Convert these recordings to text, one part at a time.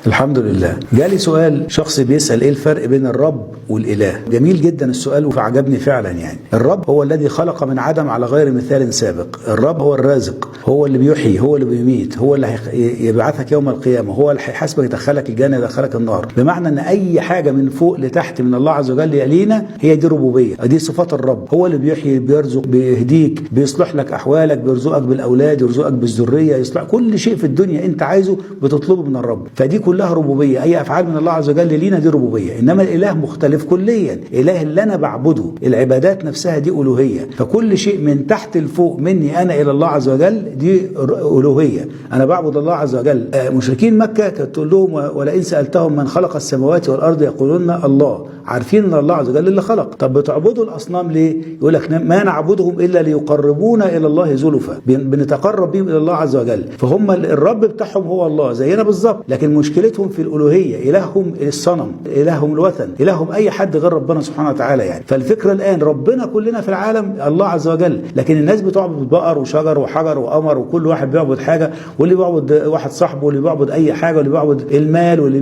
الحمد لله. جالي سؤال، شخص بيسأل ايه الفرق بين الرب والإله. جميل جدا السؤال وعجبني فعلا. يعني الرب هو الذي خلق من عدم على غير مثال سابق. الرب هو الرازق، هو اللي بيحيي، هو اللي بيميت، هو اللي يبعثك يوم القيامة، هو اللي هيحاسبك، يدخلك الجنة يدخلك النار. بمعنى ان اي حاجة من فوق لتحت من الله عز وجل يلينا هي دي ربوبية، دي صفات الرب. هو اللي بيحيي، بيرزق، بيهديك، بيصلح لك احوالك، بيرزقك بالاولاد، يرزقك بالذرية، يصلح كل شيء في الدنيا انت عايزه بتطلبه من الرب. فدي كلها ربوبية، اي افعال من الله عز وجل لينا دي ربوبية. انما الاله مختلف كليا، اله اللي انا بعبده، العبادات نفسها دي الوهية. فكل شيء من تحت لفوق مني انا الى الله عز وجل دي الوهية، انا بعبد الله عز وجل. مشركين مكة كانت تقول لهم ولئن سالتهم من خلق السماوات والارض يقولون الله. عارفين ان الله عز وجل اللي خلق. طب بتعبدوا الاصنام ليه؟ يقول لك ما نعبدهم الا ليقربونا الى الله زلفى، بنتقرب بهم الى الله عز وجل. فهم الرب بتاعهم هو الله زينا بالظبط، لكن مشكلتهم في الالوهية، الههم الصنم، الههم الوثن، الههم اي حد غير ربنا سبحانه وتعالى يعني. فالفكرة الان ربنا كلنا في العالم الله عز وجل، لكن الناس بتعبد بقر وشجر وحجر وقمر، وكل واحد بيعبد حاجة، واللي بيعبد واحد صاحبه، واللي بيعبد اي حاجة، واللي بيعبد المال، واللي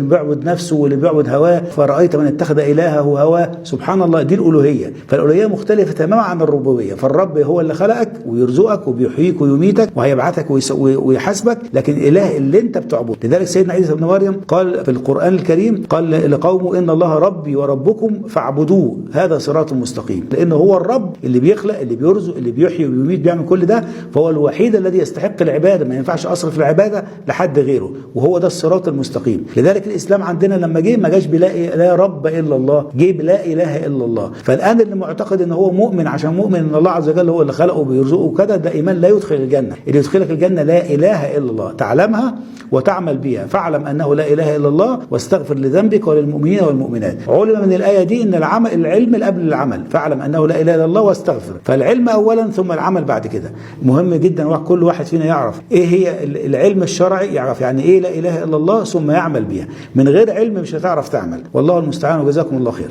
بيعبد نفسه، واللي بيعبد هواه. فرايت من اتخذ الهه هواه. سبحان الله، دي الالوهية. فالالوهيه مختلفة تماما عن الربوبية. فالرب هو اللي خلقك ويرزقك وبيحييك ويميتك وهيبعثك ويحاسبك، لكن الاله اللي انت بتعبده. لذلك سيدنا عيسى بن مريم قال في القرآن الكريم، قال لقومه ان الله ربي وربكم فاعبدوه هذا صراط مستقيم. لانه هو الرب اللي بيخلق، اللي بيرزق، اللي بيحيي ويميت، بيعمل كل ده، فهو الوحيد الذي يستحق العبادة، ما ينفعش اصرف العبادة لحد غيره، وهو ده الصراط المستقيم. لذلك الاسلام عندنا لما جه ما جاش بلا لا رب الا الله، جه بلا اله الا الله. فالان اللي معتقد ان هو مؤمن عشان مؤمن ان الله عز وجل هو اللي خلقه وبيرزقه وكذا، ده ايمان لا يدخل الجنة. اللي يدخلك الجنة لا اله الا الله، تعلمها وتعمل بها. فاعلم انه لا اله الا الله واستغفر لذنبك وللمؤمنين والمؤمنات. علم من الايه دي ان العمل، العلم قبل العمل. فاعلم انه لا اله الا الله واستغفر، فالعلم اولا ثم العمل بعد كده. مهم جدا كل واحد فينا يعرف ايه هي العلم الشرعي، يعرف يعني ايه لا اله الا الله ثم يعمل بها. من غير علم مش هتعرف تعمل. والله المستعان، وجزاكم الله خير.